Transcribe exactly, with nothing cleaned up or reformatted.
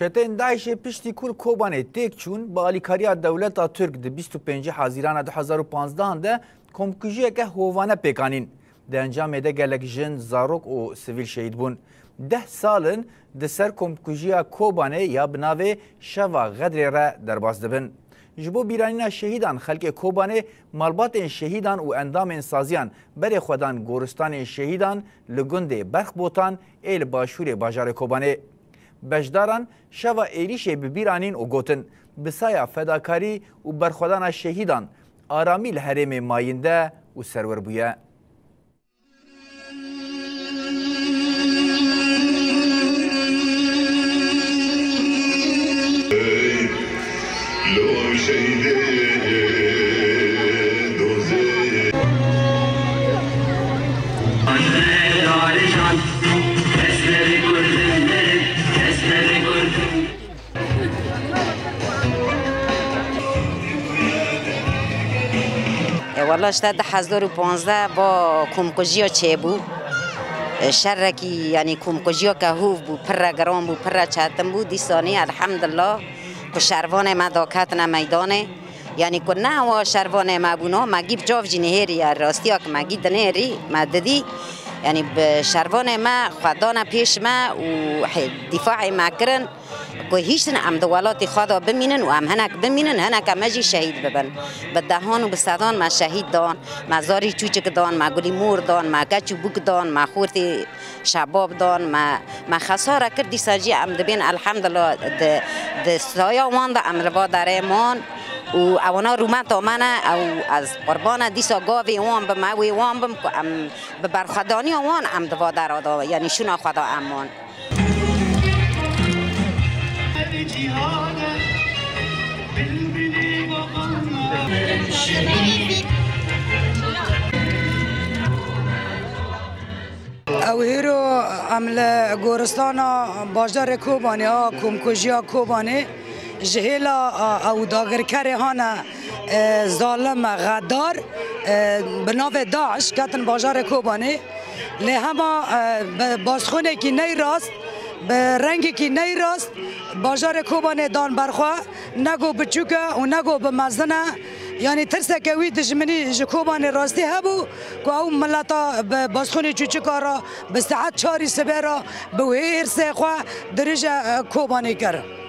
Çeteyên DAIŞê piştî ku li Kobanê têk çûn, bi alîkariya dewleta Tirk di bîst û pêncî Hezîrana du hezar û panzdeh de komkujiyeke hovane pêk anîn. Di encamê de gelek jin, zarok û sivîl şehîd bûn. Deh sal in di ser komkujiya Kobanê ya bi navê Şeva Xedrê re derbas dibin. Ji bo bîranîna şehîdan, xelkê Kobanê, malbatên şehîdan û endamên saziyan berê xwe dan goristanên şehîdan li gundê Berxbotan ê li başûrê bajarê Kobanê. Beşdaran şeva êrîşê bi bîr anîn û gotin, bi saya fedakarî û berxwedana şehîdan, aramî li herêmê mayînde û serwer bûye. E, wala işte du hezar û panzdeh va komkujiya çêbû. E, şerekî, yanî komkujiya ke hov bû, pirre giran bû, pirre çetin bû. Dîsanî elhamdulillah ku şervanê me daketine meydanê. Yanî ku ne wa şervanê me bûno, me gî bi çav jî nihêriye, rastiya ku me gî dinêrî, me didî. Yanî bi şervanê me xwe dane pêş me û he-, dîfaê me kirin. Ku hiştin em di welatê xwe de bimînin û em hinek bimînin, hineke me jî şehîd bibin. Bi dehan û bi sedan me şehîd dan, me zarî çûçik dan, me gulî mor dan, me keç û bûk dan, me xortê şebab dan, me, me xesare kir, dîsa jî em dibên elhamdulillah di, di saya wan de em li va derê man û ewana rûmeta me ne, ew ez qurbana dîsa gavê wan bim, ewê wan bim ku em bi berxwedaniya wan em di va dera de, yanî şûna xwe de em man. Ew hêro em li goristana bajarê Kobanê a komkujiya Kobanê ji hêla, a, ew dagirkerê hane, e, zalim e, xedar, e, bi navê DAIŞ ketin bajarê Kobanê. Lê hema, e, bi bazxûnekî neyrast, bi rengekî neyrast bajarê Kobanê dan berxwe, ne go biçûk e û ne go bi mezin e. Yanî tirseke wî dijminî ji Kobanê rastî hebû ku ew mileta bi bazxûnê çûçika re bi saet çarî sibê re bi wê hêrsê xwe dirije, e, Kobanê kir.